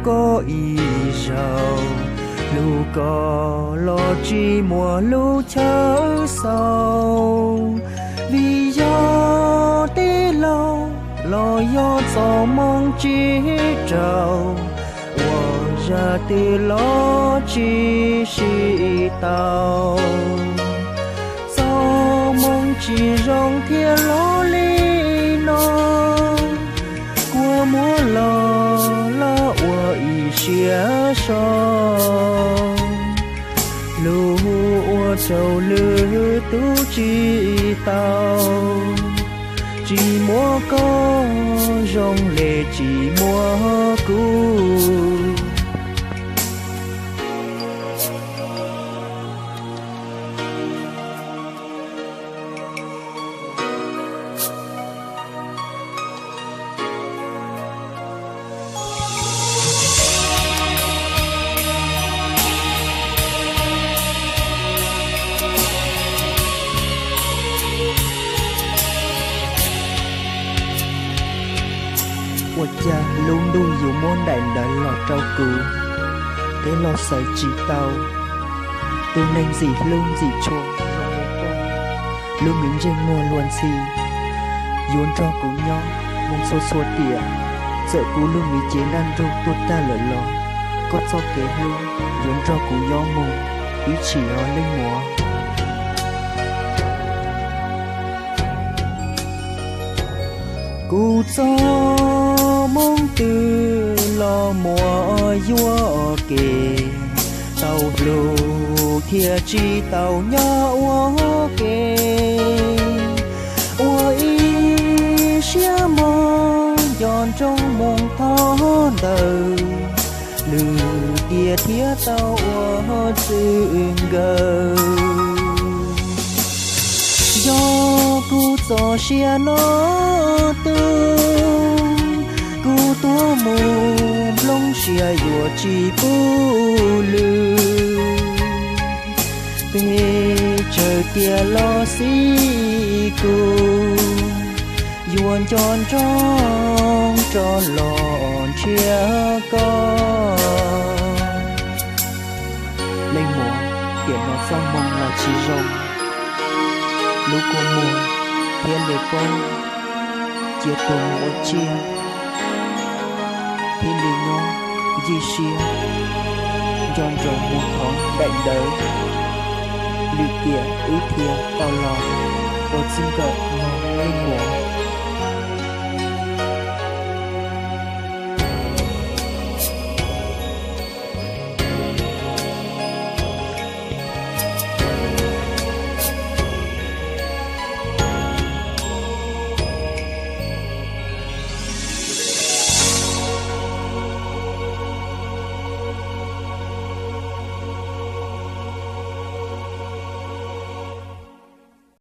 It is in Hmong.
koj ib zaug, hlub koj los tsis muaj lub chaw xaus, vim yog tij laug los yog txoj moo tsis raug, ua zaj twg los tsis siv tau. Txoj moo tsis zoo thiaj los li no, kua muag los los ua ib siab so, hlub ua rau lwm tus tsis tau, tsis muaj koj zoo li tsis muaj kuv. Ua cas lub ntuj yuav muab daim ntawv los rau kuv, thiab los xaiv tsis tau tus neeg ntxim hlub ntxim tshua zoo li koj. Lub me ntsej muag luag ntxhi yuav nrog kuv nyob mus txhua txhua tiam. Txawm kuv lub me cev nraj nruj tuag tag lawm los koj txoj kev hlub yuav nrog kuv nyob mus ib txhis os leej muam. Kuv txoj moo twg los muaj yuam kev, tau hlub thiaj tsis tau nyob ua ke, ua ib siab mog nco ntsoov mus thov ntawd, lwm tiam thiaj tau ua txwm nkawd. Yog kuv txoj sia no tu, kuv tuag mus nplooj siab yuav tsis pub lwm. Pes tsawg tiam los xij kuv, yuav nco ntsoov rov los nrhiav koj. Leej muam, tiam no txoj hmoo los tsis zoo, lub kua muag thiab li poob, cia tuag mus ua tsiaj, thiaj li nyob yij siab nco ntsoov mus thov daim ntawv, lwm tiam wb thiaj tau los ua txij nkawm mog leej muam.